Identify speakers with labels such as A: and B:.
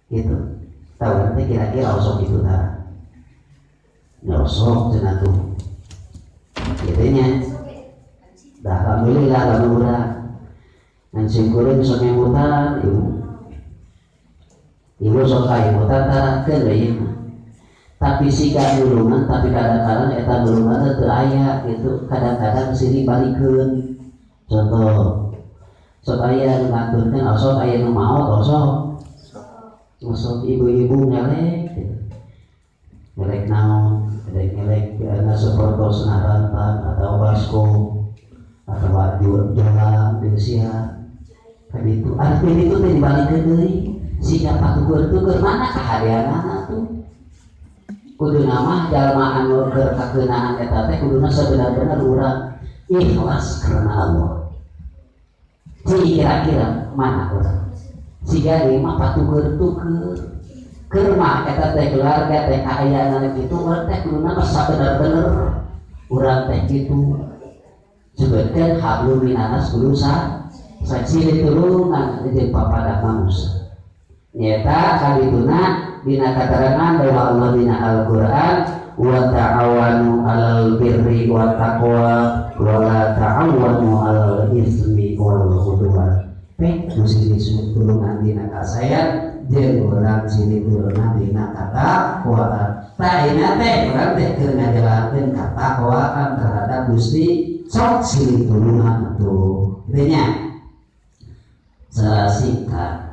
A: Gitu. Tahu nanti kira-kira osok itu tara. Ya osok cenah tuh. Gitu nya. Dah alhamdulillah lamun urang. Ngan syukureun sok nyebutan ibu. Ibu sok kaemutan tarakeun we ieu mah. Tapi siga nulungan, tapi kadang-kadang eta nulungan teh teu aya gitu. Kadang-kadang silih balikeun. Contoh, sok aya nu ngaturkeun osok aya nu maot osok. Osok ibu-ibu ngelek gitu. Ngelek naon, ada ngelek sapertosna rantang atau baskom atau jolang di sia. Kan itu arti itu teh dibalikeun deui. Siga patukur-tukur mana kahadeanana tuh. Kuduna mah jalma anu keur kakeunaan eta teh kuduna sebenar-benar urang ikhlas karena Allah. Ciri kira-kira mana urang? Siga deui mah patukur-tukur. Keur mah eta teh keluarga teh kaayaan kitu urang teh kuduna mah sabenar-bener urang teh kitu. Sebutkeun hablum minannas kudu saksi ditulungan jeung papada manusia. Nyata kadituna dina katerangan bahwa Allah dina Al-Qur'an wa ta'awanu 'alal birri wa taqwa wa la ta'awanu 'alal ismi wal 'udwan. Pek mesti ditulungan dina kasayan jeung urang silih tulungan dina katakwaan. Tah ayeuna teh urang teh keur ngajalankeun katakwaan terhadap Gusti sok silih tulungan atuh. Kitu nya. Secara singkat.